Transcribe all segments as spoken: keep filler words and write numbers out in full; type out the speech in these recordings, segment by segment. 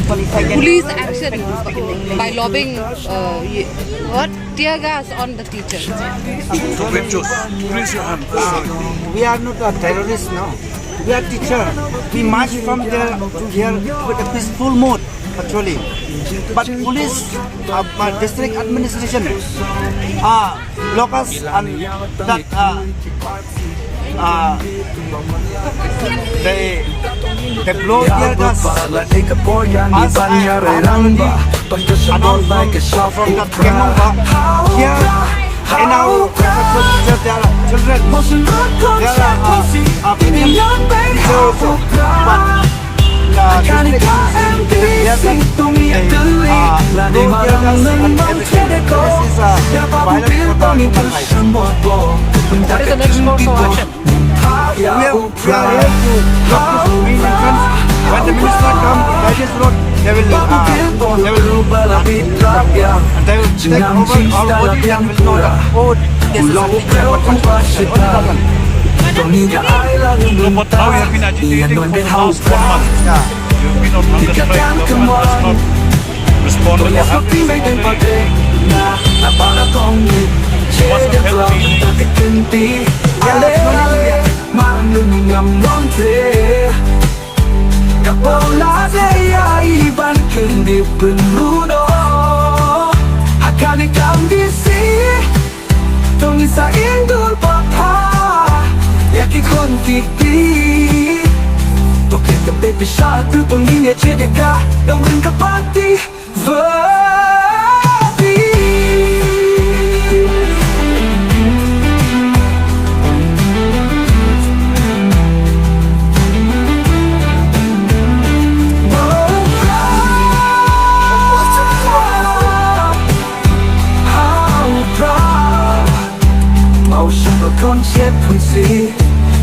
Police action by lobbing uh, ye- what tear gas on the teachers. Raise your hand. We are not a terrorist now. We are teacher. We march from there to here with a peaceful mood, actually. But police, uh, uh, district administration, uh, block us and that uh, uh, they they blow tear gas. As I already announced from, from that Kennong, here in our infrastructure there are children. There are uh, uh, female teacher also. But uh, district administration, they are not, they uh, blow tear gas and everything. This is a violence for the human rights. What is the next course of action? We are, we are here to block this main entrance. When the minister comes, Rajesh Road, they will, uh, they will, uh, they will take over our body and will not uphold this is a teacher. What happened? What happened? No, but now you have been agitating for the last one month. Yeah. You've been on hunger strike, the government has not responded. What happened? You must have helped me. Yeah, actually, yeah. Marnunam longte. Kapola de ya iban kendi penrudo. Hakani kam disi. Tong isa indur papa. Yaki konti pi. Toke ke baby shark tu tong ini cedeka. Dong ring kapati. Consequences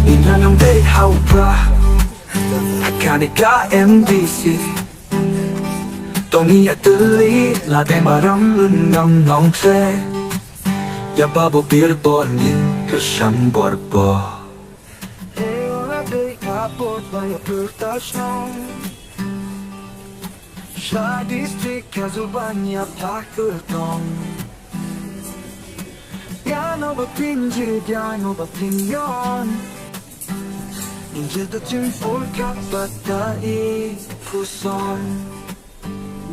in an day how bra. Hakani ka M D C. Tony Atuli la de maram lun ngam nong tre. Ya babu bir bor ni kersham bor bo. Ora de kapot ba ya purtasong. Sha district kazuban ya pakurtong. Ya no ba pinji ya no ba pinyon. Ninja da jin for kapata i puson.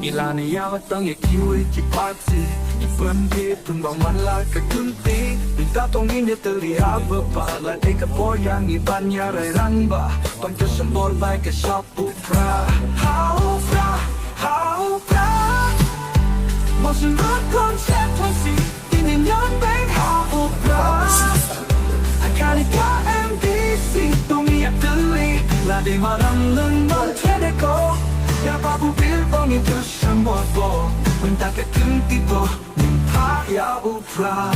Ilani yawa tang ya kiwi ki party. Iban ke pun ba man la ka kunti. Minta tong ini teli aba ba la de ka poyang iban ya rai rang ba. Pan ka sembor bai ka shop upra. Ha upra, ha upra. Mosin rot kon chep pasi. Ini nyong beng ha upra. Akani ka M D C tong ya teli. La de maram leng man tene ko. Ya babu bil bong itu sembor bo. Minta ke kunti bo. Minta ya upra.